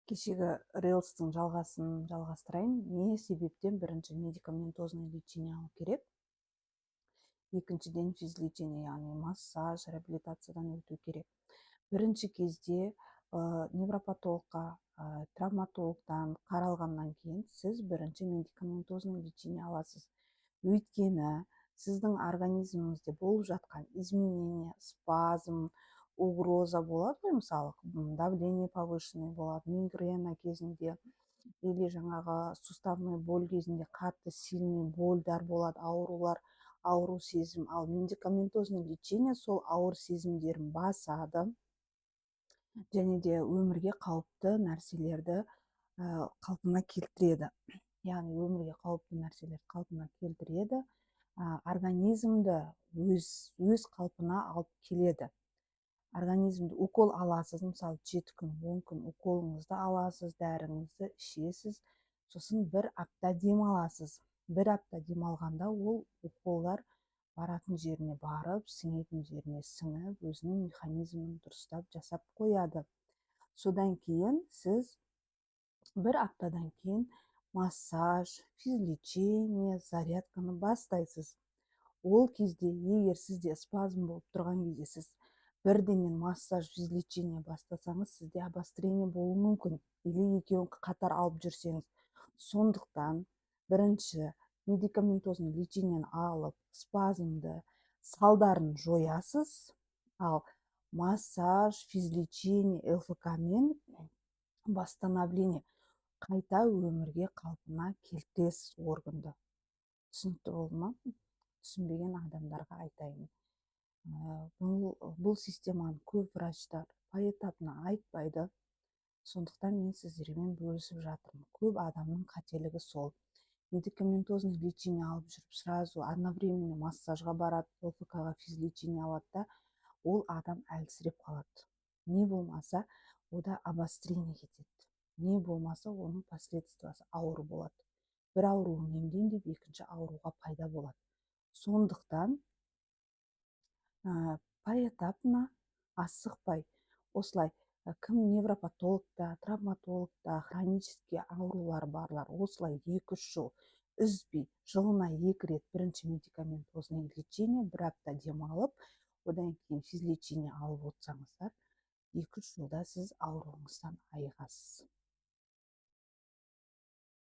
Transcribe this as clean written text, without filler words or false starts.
Кешегі рилстің жалғасын жалғастырайын. Не себептен бірінші медикаментозный лечение алу керек, екіншіден физлечение, яғни массаж, реабилитациядан өту керек? Бірінші кезде невропатологқа, травматологтан қаралғаннан кейін сіз бірінші медикаментозный лечение аласыз. Өйткені сіздің организміңізде болып жатқан изменение, спазм, угроза болады ғой. Мысалы, давление повышенный болады мигрена кезінде или жаңағы суставной боль кезінде, қатты сильный больдар болады, аурулар, ауру сезім. Ал медикаментозный лечение сол ауыр сезімдерін басады және де өмірге қауіпті нәрселерді қалпына келтіреді, яғни өмірге қауіпті нәрселерді қалпына келтіреді, организмді өз қалпына алып келеді. Организмді укол аласыз, мысалы, 7 күн, 10 күн уколыңызды аласыз, дәріңізді ішесіз, сосын бір апта демаласыз. Бір апта демалғанда ол уколдар баратын жеріне барып, сіңетін жеріне сіңіп, өзінің механизмін дұрыстап жасап қояды. Содан кейін сіз бір аптадан кейін массаж, физлечение, зарядканы бастайсыз. Ол кезде, егер сізде спазм болып тұрған кезде сіз бірденен массаж, физлечение бастасаңыз, сізде обострение болуы мүмкін или екеуін қатар алып жүрсеңіз. Сондықтан бірінші медикаментозный лечениені алып, спазмды, салдарын жоясыз, ал массаж, физлечение, ЛФК мен восстановление, қайта өмірге қалпына келтіресіз органды. Түсінікті болды ма? Түсінбеген адамдарға айтайын, бұл системаны көп врачтар поэтапно айтпайды, сондықтан мен сіздермен бөлісіп жатырмын. Көп адамның қателігі сол: медикаментозный лечение алып жүріп, сразу одновременно массажға барады, ЛФК ға, физлечение алады да, ол адам әлсіреп қалады, не болмаса ода обострение кетеді, не болмаса оның последствиясы ауыр болады. Бір ауруын емдеймін деп, екінші ауруға пайда болады. Сондықтан поэтапно, асықпай, осылай кім невропатологта, травматологта, хронический аурулары барлар осылай 2-3 жыл үзбей, жылына екі рет бірінші медикаментозный лечение, бір апта демалып, одан кейін физлечение алып отырсаңыздар, 2-3 жылда сіз ауруыңыздан айығасыз.